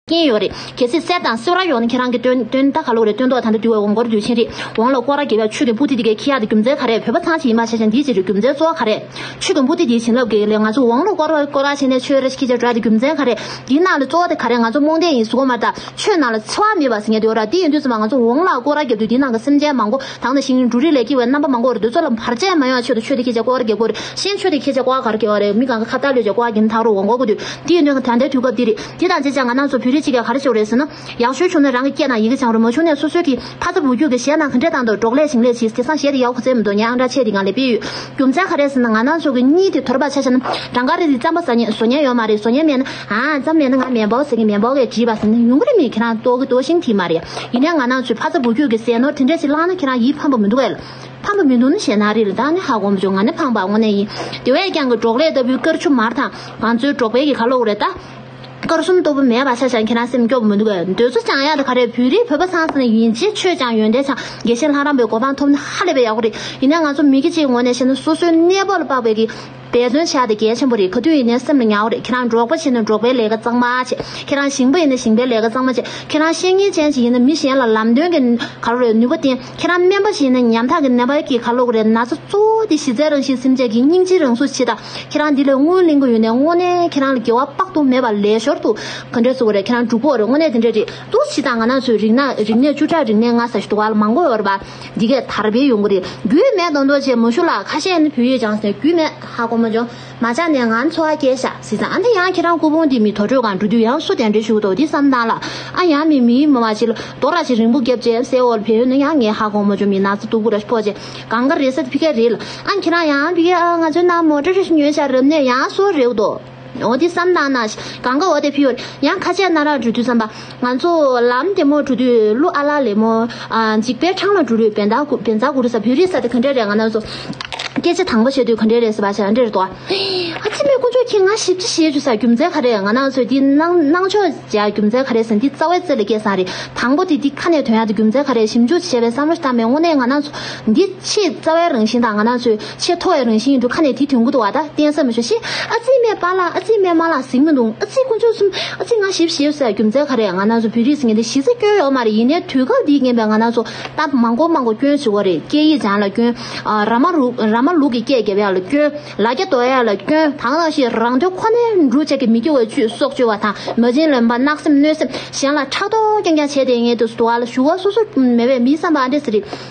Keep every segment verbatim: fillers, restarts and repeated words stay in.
རྐྱེན་ཡོད་རེད། གལ་སྲིད་གསེར་དང་གསོལ་ར་ཡོང་ན་ཁྱེད་རང་གི་སྟོན་སྟོན་ད་ག་ལོ་རེད། སྟོན་ཐོག་ད་འདི་དུས་འོང་སྐོར་དུས་ཕྱིན་རེད། འོང་ལ་སྐོར་ར་རྒྱབ་ཡ་ཆུ་གི་སྤུ་ཏི་དེ་གའི་ཁྱི་ཡ་དེ་རྒྱུ་མཚན་ག་རེད། བོད་པ་ཚང་ཞིག་ཡིན་པ་ཆ་ཆ་འདི་ཅི་རེད། རྒྱུ་མཚན་གཙོ་བོ་ག་རེད། ཆུ་གི་སྤུ་ཏི་དེའི་བྱིན་རླབས་ཀྱིས་ལས་ང་ཚོ་འོང་ལ་སྐོར་ར་སྐོར་ར་བྱས་ནས་ཆོས་ར་ཞིག་ཁྱི་ཆ་འགྲོ་ཡ་དེ་རྒྱུ་མཚན་ག་རེད། འདིའི་ནང་ལ་གཙོ་བོ་དེ་ག་རེད། ང་ཚོ་རྨོངས་དད་ཡིན་ཟེར་གོ་མ་རེད་ད། ཆོས་ནང་ལ་འཚེ་བ་མེད་པ་ཟེར་མཁན་དེ་ཡོད་ར། དེ་ཡིན་དུས་ཙམ་པ་ང་ཚོ་འོང་ལ་སྐོར་ར་རྒྱབ་དུས་དེའི་ནང་གི་སེམས་ཅན་མང་པོ་དང་ནང་བཞིན་འབྲུ་རིགས་ལས་སྐྱེ་བའི་རྣམ་པ་མང་པོ་རེད། དེ་ཚོ་ལ་བར་ཆད་མ་ཡོང་བ་ཆེད་དུ་ཆོས་དེ་ཁྱི་ཆ་སྐོར་ར་རྒྱབ་དགོས་རེད། གཞན་ཆོས་དེ་ཁྱི་ཆ་སྐོར་ར་ག་རེ་རྒྱབ་པ་རེད། མི་གང་ག་ཁ་བཏགས་ལོས་ཀྱང་སྐོར་ར་རྒྱབ་ནས་ཐག་རོ་འོང་དགོས་དགོས་དུས། དེ་ཡིན་དུས་ད་ལྟའི་དུས་སྐབས་འདི་རེད། དེ་དང་གཅིག་ཆ་ང་རང་ཚོ་བོད་རིགས་གཅིག་གིས་ག་རེ་བྱེད་རེད་ཟེར་ན། ཡག་ཤོས་བྱུང་ན་རང་གི་སྐད་ནང་ཡི་གེ་སྦྱང་རོགས། མ་བྱུང་ན་སོ་སོའི་གི་ཕ་ཚ་བུ་རྒྱུད་ཀྱི་གཞས་ནང་ག་འདྲས་བཏང་འདུག་འབྲོག་ལས་ཞིང་ལས་བྱེད་དེང་སང་གཞས་དེ་ཡག་པོ་བཙལ་མི་འདུག་ངས་ཨང་གྲངས་ཆེ་དེ་གང་ལས་སྤེལ་ཡོད། རྒྱུ་མཚན་ག་རེ་ཟེར་ན། ང་རང་ཚོ་གི་གཉིད་དེ་དོར་བ་ཆ་བཞག་ན་གྲངས་ཀ་རེ་རེ་རྩམ་པ་ཟ་མཁན་བཟོ་མཁན་ཡོད་མ་རེད། བཟོ་མཁན་མེད་ན། ཨ་རྩམ་མེད་ན་ང་མེ་འབོག་ཟེར་གི་མེ་འབོག་གིས་བྲིས་པ་ཟེར་ན་ཡོང་གི་རེད། མི་ཁྱེད་རང་ལྟོ་གི་ལྟོ་ཤིང་དེ་མ་རེད། ཡིན་ནའི་ང་རང་ཚོའི་ཕ་ཚ་བུ་རྒྱུད་ཀྱི་ཟས་ནོར་དེ་འདྲས་ཞིག་བླངས་ན་ཁྱེད་རང་ཡིད་ཕམ་པ་མི་འདུག་གས། ཕམ་པ་མི་འདུག་ན་ཞེད་སྣང་རེད་ལ། ད་ནི་ཧ་གོ་མ་བྱུང་། ང་ནི་ཕངས་པ་དངོས་གནས་ཡིན། དེ་བས་ཀྱང་གི་འབྲོག་ལས་ལྟ་བུའི་དཀར་ཆུ་མར་དང་ང་ཚོའི་འབྲོག་པའི་གི་ག་ལོག་རེད་ད། དཀར་གསུམ་ལྟ་བུ་མེད་པ་ཆ་བཞག་ཁྱེད་རང་སེམས་སྐྱོ་པོ་མི་འདུག་གས། འདོད་ཚུལ་སྦྱང་ཡག་དེ་ག་རེད། བོད་རིགས་བོད་པ་ཚང་ས་ནས་ཡིན་གཅིག་ཆོས་སྦྱང་ཡོན་ཏན་སྦྱང་། དགེ་བཤེས་ལྷ་རམས་པའི་གོ་འཕང་ཐོབ་ན་ཧ་ལས་པའི་ཡག་པོ་རེད། ཡིན་ནའི་ང་ཚོ་མི་སྐྱ་གཅིག་ངོས་ནས་བཤད་ན་སོ་སོའི་གནས་བབ་ལ་དཔག་པའི་གི་འབད་བརྩོན་བྱ་དེ་གལ་ཆེན་པོ་རེད། ག་དུས་ཡིན་ནའི་སེམས་ལ་ཉར་དགོས་རེད། ཁྱེད་རང་འབྲོག་པ་བྱས་ན་འབྲོག་པའི་ལས་ཀ་གཙང་མ་བྱེད། ཁྱེད་རང་ཞིང་པ་ཡིན་ན་ཞིང་པའི་ལས་ཀ་གཙང་མ་བྱེད། ཁྱེད་རང་བཤེས་གཉེན་ཅན་ཞིག་ཡིན་ན་མི་གཞན་ལ་ལམ་སྟོན་གྱི་ག་རེ་རེད་ནུས་པ་བསྟན། ཁྱེད་རང་སྨན་པ་ཞིག་ཡིན་ན་ཉམ་ཐག་གི་ནད་པ་གི་ག་ལོག་རེད། ན་ཚ་གཙོ་བོ་དེ་གཞི་རྩའི་རང་བཞིན་སེམས་ཅན་གྱི་སྙིང་རྗེའི་རང་གཟུགས་བྱེད་དང་། ཁྱེད་རང་འདི་ལས་དངུལ་ལེན་གྱི་ཡོད་ནའི་དངོས་གནས་ཁྱེད་རང་ལ་དགེ་བ་དཔག་ཏུ་མེད་པ་ལས་ཞོར་དུ་ག་འདྲས་ཟེར་དགོས་རེད། ཁྱེད་རང་སྒྲུབ་དགོས་རེད། དངོས་གནས་དེ་འདྲས་རེད། འདུག་སེ་བྱེད་དང་། ང་རང་ཚོའི་རིག་གནས་རིག་གནས་བཅུ་ཕྲག་རིག་གནས་ལྔ་ཟེར་ཞིག་འདུག་ག་ལ་མང་པོ་ཡོད་རེད་པ། འདི་གས་དར་སྤེལ་ཡོང་གི་རེད། རྒྱུས་མེད་མདོག་མདོག་བྱས་མ་ཞུ་ལ། ཁ་ཤས་ནི་བོད་ཡིག་སྦྱངས་ཟེར་རྒྱུས་མེད་ཧ་གོ་མ་བྱུང་། མ་ཆགས་ནས་ང་འཚོ་བ་སྐྱེལ་ཤག་ཟེར་ཙང་། ཨ་འདི་ཡང་ཁྱེད་རང་སྐུ་ཕུང་འདི་མི་དོ་གྲོད་ཁང་འགྲོ་དུས་ཡང་སུ་གདན་འདྲེན་ཞུ་གི་འདུག་འདི་བསམ་སྟངས་ལ། ཨ་ཡང་མི་མིའི་མི་མ་ཅིག་ལ་རྡོ་ར་ཅིག་རིང་པོ་བརྒྱབ་རྗེས་སའི་འོག་ལ་བལ་ཡོད་ན་ཡང་ངས་ཧ་གོ་མ་བྱུང་། མི་ན་ཚ་སྡུག་པོ་ར་ཕོག་རྗེས་གང་ག་རེད་ས་དེ་ཕི་ཀ་རེད་ལ། ཨ་ཁྱེད་རང་ཡང་ཕི་ཀ་ཨ་ང་ཚོའི་ནང་མོ་ཊ་རེ་ཉོས་ཤག་རབ་གནས་ཡང་སོ་རེད་འདུག་འོ་འདི་བསམ་སྟངས་ན་གང་ག་འོ་དེ་ཕི་ཡོད། ཡང་ཁ་ཆད་ན་ར་འགྲོ་དུས་ཙམ་པ། ང་ཚོ་ལམ་བདེ་མོ་འགྲོ་དུས་གླུ་ཨ་ལ་ལེ་མོ། ཨ་འཇིགས་པའི་འཕྲང་ལ་འགྲོ་དུས་བན་ད་གུ་བན་ཛ་གུ་རུ་ས་བོད་རིགས་ས་དེ་ག་འདྲས་རེད། ང་རང་ཚོ་སྐད་ཆ་དང་པོ་བཤད་དུས་ག་འདྲས་རེད་ཟེར་བ་ཞིག་ཨ་འདྲས་རེད་དོ། ཨ་ཙི་མའི་དཀོན་མཆོག་མཁྱེན། ང་ཞིབ་ཅིག་བཤད་རྒྱུ་ས་རྒྱུ་མཚན་ག་རེ། ང་རང་ཚོས་འདི་གནང་གནང་ཕྱོགས་བྱ་རྒྱུ་མཚན་ག་རེ་ཟེར། འདི་རྩ་བའི་རྩེ་ལ་སྐྱེས་ས་རེད། དང་པོ་དེ་འདི་ཁ་ནས་ཐོན་ཡག་དེ་རྒྱུ་མཚན་ག་རེ། ཞིབ་འཇུག་བྱས་པའི་བསམ་བློ་ཞིག་བཏང་མེད། དངོས་གནས་ང་རང་ཚོ་འདི་ཆེས་རྩ་བའི་རང་བཞིན་དང་ང་རང་ཚོའི་ཆེས་མཐོ་བའི་རང་བཞིན་ཡིན་དུས་ཁ་ནས་དེ་ཐོན་གི་འདུག་བ། ད་བསྟན་ས་མི་ཤོག་ཤི། ཨ་ཙི་མའི་པཱ་ལགས། ཨ་ཙི་མའི་མ་ལགས་ཟིག་མི་འདུག་ཨ་ཙི་དཀོན་མཆོག་གསུམ། ཨ་ཙི་ང་ཞིབ་ཞིབ་ཟེར་རྒྱུ་མཚན་ག་རེ། ང་རང་ཚོ་བོད་རིགས་ཟེར་མཁན་དེ་གཞི་རྩ་སྐྱོན་ཡོད་མ་རེད། ཡིན་ནའི་དུས་སྐབས་འདིའི་རྐྱེན་པས་ང་རང་ཚོ་ད་མང་པོ་མང་པོ་སྐྱོན་བྱེད་དགོས་རེད། སྐད་ཡིག་སྦྱང་ལ་སྐྱོན། ཨ་ར་མ་རུ་ར་མ་ལུག་གི་སྐད་རྒྱབ་ཡག་ལ་སྐྱོན། ལ་རྒྱ་འདོགས་ཡག་ལ་སྐྱོན། དེ་ནང་བཞིན་རང་དོན་ཁོ་ནའི་འགྲུབ་བྱེད་ཀྱི་མི་སྐྱོ་བའི་བཅུད་སྲོག་གཅོད་པ་དང་། མ་བྱིན་ལེན་པ། བརྣག་སེམས་གནོད་སེམས། གཞན་ལ་ཕྲག་དོག་རྐྱང་རྐྱང་བྱས་ཏེ་ངས་དུ་སུ་དུ་བ་ལ་ཞུ་བ་སོ་སོ་མེད་པའི་མི་བསམ་པ་ཨ་འདྲས་ཟེར་རེད།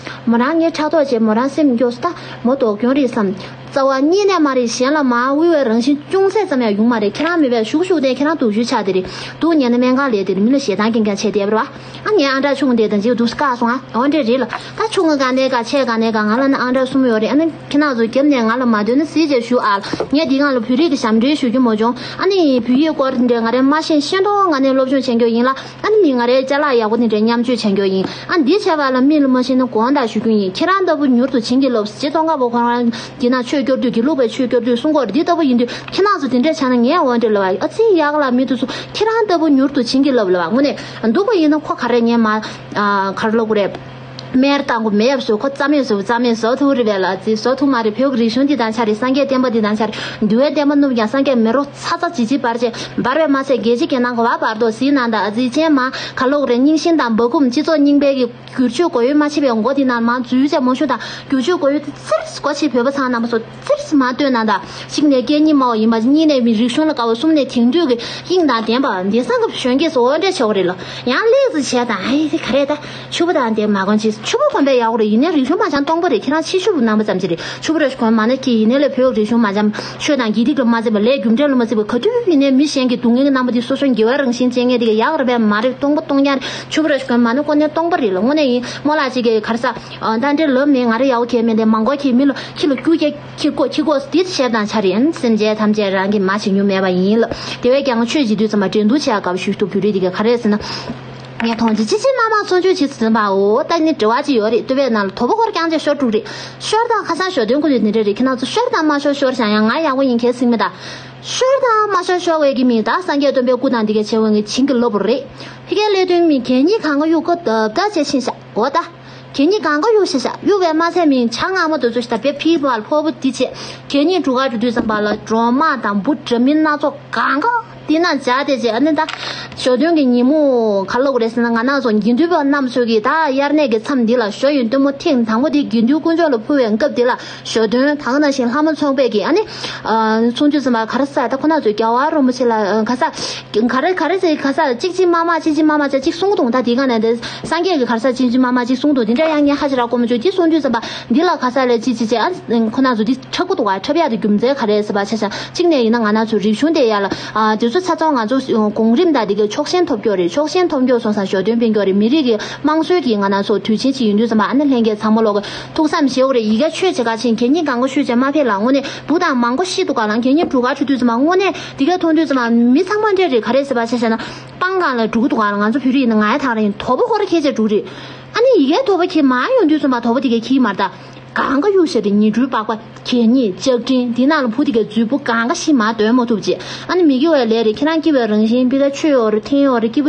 མོ་རང་ངས་ཕྲག་དོག་བྱས་མོ་རང་སེམས་སྐྱོ་སོང་། ད་མོ་དོགས་སྐྱོན་རེད་བསམ། རྩ་བ་ཉིད་ནས་མ་རེད། གཞན་ལ་མ་དབུལ་བའི་རང་བཞིན་ཅུང་ཟད་ཙམ་ཡང་ཡོང་མ་རེད། ཁྱེད་རང་མེད་པའི་ཞུགས་ཞུགས་ཏེ་ཁྱེད་རང་སྡུག་ཤོས་ཆགས་དེ་རེད། སྡུག་ཉལ་ན་སྨན་ཁང་ལས་དེ་རེད། མི་ལ་ཞེ་སྡང་རྐྱང་རྐྱང་བྱས་བསྡད་པ་རེད་བ། ཨ་ངའི་ཨང་གྲངས་ཆུང་དེ་དང་ཅིག་འདུག་སེ་བཀག་སོང་ཨ། འོ་འདྲས་རེད་ལ། ད་ཆུང་ངུ་ག་ནས་ག་ཆེ་ག་ནས་ག་ང་ལ་ནི་ཨང་གྲངས་གསུམ་ཡོད་རེད། ཨ་ནི་ཁྱེད་རང་ཚོ་རྒྱབ་ནས་ང་ལ་མ་འདོད་ན་གཟིགས་བྱས་ཞུ་ཨ། ངས་འདི་སྒང་ལ་བོད་རིགས་ཀྱི་ཞབས་འདྲེན་ཞུ་རྒྱུ་མ་བྱུང་། ཨ་ནི་བོད་ཡིག་སྐོར་འདི་འདྲས་ང་རའི་མ་ཤེས་ཤེས་མདོག་ང་ནས་སློབ་སྦྱོང་བྱེད་མཁན་ཡིན་ལ། ཨ་ནི་མི་ང་རའི་ཅ་ལག་ཡག་པོ་འདི་འདྲས་མཉམ་སྤྱོད་བྱེད་མཁན་ཡིན། ཨ་འདི་བྱས་པ་ལ་མི་ལ་མ་ཤེས་ན་དགོངས་དག་ཞུ་རྒྱུ་ཡིན། ཁྱེད་རང་ལྟ་བུ་མྱུར་དུ་བྱིན་གྱིས་རློབས། རྗེ་ཙོང་ཁ་པ་ཁོ་རང་འདི་ན་ཆོས་སྐྱོར་དུས་དགེ་ལུགས་པའི་ཆོས་སྐྱོར་དུས་གསུང་སྐོར་འདི་ལྟ་བུ་ཡིན་དུས་ཁྱེད་རང་ཚོ་འདི་འདྲས་བྱས་ན་ངས་འོ་འདྲས་ལབ་པ། ཨ་ཙི་ཡག་ལ་མི་དེ་ཚོ་ཁྱེད་རང་ལྟ་བུ་མྱུར་དུ་བྱིན་གྱིས་རློབས་ལབ་པ། དངོས་གནས་འདུག་པ་ཡིན་ན་ཁོ་ག་རེ་ངས་མ་ཨ་གར་ལོག་རེད། མེར་བཏང་གོ་མེ་ཡབ་སུ་ཁོ་རྩ་མེད་སུ་རྩ་མེད་བཟོ་ཐུབ་རེད་པས་ལ། ཙི་བཟོ་ཐུབ་མ་རེད། བོད་ཀྱི་རིག་གཞུང་འདི་དང་ཆ་རེད། སངས་རྒྱས་བསྟན་པ་འདི་དང་ཆ་རེད། འདུལ་བའི་བསྟན་པ་བསྣུབས་ཀྱང་སངས་རྒྱས་མེ་རོ་ཚ་ཚ་ཇི་ཇི་འབར་བྱས་འབར་བས་མ་ཚད་རྒྱལ་བྱེད་རྒྱལ་ནང་ག་བ་བར་དོ་ཟིལ་ནང་དང་ཨ་ཙི་ཅན་མ་ག་ལོག་རེད། རྙིང་ཞེན་དང་སྦ་ཁུམ་སྤྱི་ཚོགས་རྙིང་པའི་གི་སྒྱུར་བཅོས་གོ་ཡོད་མ་ཆེ་བའི་མགོ་འདི་ནང་མང་འཛུལ་བྱས་མ་ཤོག་དང་། སྒྱུར་བཅོས་གོ་ཡོད་དེ་ཚིར་སྒོ་ཕྱེ་བོད་པ་ཚང་རྣམ་པ་ཚོ་ཚིར་མ་ལྟོས་ན་དང་། གཅིག་ནས་སྐད་གཉིས་སྨྲ་བ་ཡིན་པ། གཉིས་ནས་མི་རིག་གཞུང་ལ་དགའ་བ། གསུམ་ནས་དེང་དུས་ཀྱི་དབྱིངས་དང་ལྡན་པ། འདི་སང་གི་གཞོན་སྐྱེས་སུ་འོ་འདྲས་ཆོག་རེད་ལ། ཡང་ལེགས་སུ་བྱས་དང་། ཨེ་དེ་ག་རེད་ད། ཕྱུ་པ་དང་དེ་མ་གོན་ཅིག་ཕྱུ་པ་གོན་པའི་ཡག་རེད། ཡིན་ནའི་རིག་གཞུང་མ་སྦྱངས་སྟོང་པ་རེད། ཁྱེད་རང་ཕྱི་ཕྱུ་པ་རྣམ་པ་ཙམ་ཅིག་རེད། ཕྱུ་པ་རེ་ཞིག་གོན་མ་ན་ཁྱེད་ཡིན་ནའི་ལས་བོད་རིག་གཞུང་མ་སྦྱངས། ཆོས་དང་དགེ་སྡིག་ལ་མ་བརྩི་བ། ལས་རྒྱུ་འབྲས་ལ་མ་བརྩི་བ། ག་དུས་ཡིན་ནའི་མི་གཞན་གྱི་སྡུག་བསྔལ་གྱི་རྣམ་པ་དེ་སོ་སོའི་དགེ་བའི་རང་བཞིན་ཅན་ངེས་དེ་ག་ཡག་རེད་པས་མ་རེད། སྟོང་པ་སྟོང་རྐྱང་རེད། ཕྱུ་པ་རེ་ཞིག་གོན་མ་ན་ཁོ་ནའི་སྟོང་པ་རེད་ལ། དངོས་གནས་ཡིན་རྨོ་ལགས་ཅིག་གིས་ག་རེ་ཟ། ཨ་ད་འདྲའི་ལབ་མེད། ང་རེ་ཡག་པོ་གལ་མེད་དེ་མང་གོ་ཁྱེད་མི་ལ་ཁྱི་ལ་རྒྱུ་སྐྱེ། ཁྱི་ཀོ་ཁྱི་ཀོ་སྟིར་བྱས་དང་ཆ་རེད། སེམས་ཅན་ཐམས་ཅད་རང་གིས་མ་བྱེད་མྱོང་མེད་པ་ཡིན་ལ། དེ་བས་ཀྱང་ཆོས་བྱེད་དུས་ཙམ་པ་འགྲན་བསྡུར་བྱེད་ཡག་སྐབས་ཤིག་ཏུ་བོད་རིགས་དེ་ག་ག་རེ་ཟེར་ན། ངས་མཐོང་ཆེ་ཆེ་ཆེ་མ་མ་ཚོང་ཆུང་བྱེད་ཟིན་པའོ། ད་ནི་དྲི་བ་ཅིག་ཡོད་རེད། ལྟོས་པའི་ནང་ལ་དོ་པོ་སྐོར་རྐྱང་ཅིག་ཤོར་འགྲོ་རེད། ཤོར་དང་ཁ་སང་ཞོ་སྟོན་ཁུ་ལུས་ནི་རེད་རེད། ཁྱེད་རང་ཚོ་ཤོར་དང་མ་ཤོར་ཤོར་བྱ་ཡང་ང་ཡག་པོ་ཡིན་གལ་སྲིད་མི་ད། ཤོར་དང་མ་ཤོར་ཤོར་བའི་གི་མིང་ད་སངས་རྒྱས་སྟོན་པའི་སྐུ་དང་འདི་གའི་ཆེ་བོ་ངའི་བྱིན་གྱི་རླབས་རེད། ཕི་ཀའི་ལས་དོན་མི་གད་སྙིགས་གང་ག་གཡུག་ཀ་ད་ད་བྱས་ཕྱིན་ཤག་འོ་ད། གད་སྙིགས་གང་ག་གཡུག་ཤེས་བྱ་གཡུག་པའི་མ་ཚད་མིན་བྱ་ངང་མ་དུ་ཚོ་ཞིག་ད་བེ་ཕི་བ་ལ་ཕོ་བོ་འདི་བྱེད། གད་སྙིགས་གྲུ་ཁ་གྲུ་དུས་ཙམ་པ་ལ་གྲོ་མ་དང་འབུ་འདྲ་མིན་སྣ་ཚོགས་གང་ག་ འདི་ན་བྱ་དེ་བྱས། ཨ་ནི་ད་ཞོ་སྟོན་གྱི་ཉིན་མོ་ག་ལབ་དགོས་རེད་ཟེར་ན། ང་རང་ཚོ་དགེ་འདུན་པ་རྣམས་ཚོ་གིས་ད་དབྱར་གནས་ཀྱི་མཚམས་འདི་ལ་ཞོ་ཡི་སྟོན་མོ་ཐེངས་དང་པོ་དེ་དགེ་འདུན་དཀོན་མཆོག་ལ་ཕུལ་བའི་སྐབས་འདི་ལ་ཞོ་སྟོན། ད་ག་ནང་བཞིན་ལྷ་མོ་ཚོགས་པས་ཀྱིས་ཨ་ནི་ཨ་གསུང་དུས་ཙམ་པ་ག་རེ་ཟེར། ད་ཁོ་ན་ཚོས་རྒྱལ་བ་རིན་པོ་ཆེ་ལ་ག་ས་ག་རེ་ག་རེ་ཟེར། ག་ས་གཅིག་གཅིག་མ་མ་གཅིག་གཅིག་མ་མ་བྱས་གཅིག་གསུང་གི་འདུག་ད་དེ་ག་ནས་དེ་སངས་རྒྱས་ཀྱི་ག་རེ་ཟེར་གཅིག་གཅིག་མ་མ་གཅིག་གསུང་འདུག་དེ་འདྲ་ཡང་ངས་ཧ་ཅང་ར་གོ་མ་བྱུང་། དེ་གསུང་དུས་ཙམ་པ་འདི་ལ་ག་ས་ལས་གཅིག་གཅིག་བྱས། ཨ་ཁོ་ན་ཚོ་འདི་འཁྲབ་གི་འདུག་ག་འཁྲབ་ཡག་དེ་རྒྱུ་མཚན་ག་རེ་ཟེར་བ་ཆ་བཞག་གཅིག་ནས་ཡིན་ན་ང་རང་ཚོ་རིག་གཞུང་དེ་ཡར་ལ་ཨ་དེ་ཚོ་ཆ་ཚང་ང་ཚོ་གོང་རིམ་དང་དེ་གའི་ཆོག་ཤེས་ཐོབ་རྒྱུ་རེད། ཆོག་ཤེས་ཐོབ་རྒྱུ་སོང་ཙང་ཞོ་སྟོན་སྤེལ་རྒྱུ་རེད། མི་རིགས་ཀྱི་དམངས་སྲོལ་གྱི་ང་རང་ཚོ་དུས་ཆེན་གཅིག་ཡིན་དུས་ཙམ་པ་ཨ་ནི་ལྷན་རྒྱས་ཚང་མ་ལོག་གི་ཐུགས་བསམ་བཞེས་དགོས་རེད། ཡི་གེ་ཆོས་བྱེད་ག་ཕྱིན་གད་སྙིགས་གང་ག་ཤུལ་བྱས་མ་ཕེབས་ལ། དངོས་གནས་བུ་དང་མང་པོ་ཤི་འདུག་ག་ལ། གད་སྙིགས་སྒྲུག་ག་འགྲོ་དུས་ཙམ་པ་དངོས་གནས་དེ་གའི་མཐོང་དུས་ཙམ་པ་མི་ཚང་མ་འདྲ་རེད། ག་རེ་ཟེར་བ་ཆ་བཞག་ན་སྤང་གང་ལ་འགྲོ་གི་འདུག་ག་ལ། ང་ཚོ་བོད་རིགས་ཡིན་ན་ང་ཡ་ཐག་རིང་དོ་པོ་ཁོ་ར་ཁྱེར་བྱས་འགྲོ་གི་རེད། ཨ་ནི་ཡི་གེ་དོ་པོ་ཁྱེར་མ་ཡོང་དུས་ཙམ་པ་དོ་པོ་དེ་གའི་ཁྱི་མར་ད། གང་ག་གཡུག་བཞག་རེད། ཉི་སྦྲུལ་པགས་པ། གད་སྙིགས། ལྕགས་ཀྲིན། འདི་ནང་ལ་བུ་དེ་གའི་མཛོད་སྤུ་གང་ག་ཤི་མ་འདོན་མ་ཐུབ་ཅེས། ཨ་ནི་མི་དགེ་བའི་ལས་རེད། ཁྱེད་རང་སྐྱིད་པའི་རང་བཞིན་པི་ད་ཆོས་ཡོད་རེད། འཐེན་ཡོད་རེད། སྐྱིད་པོ།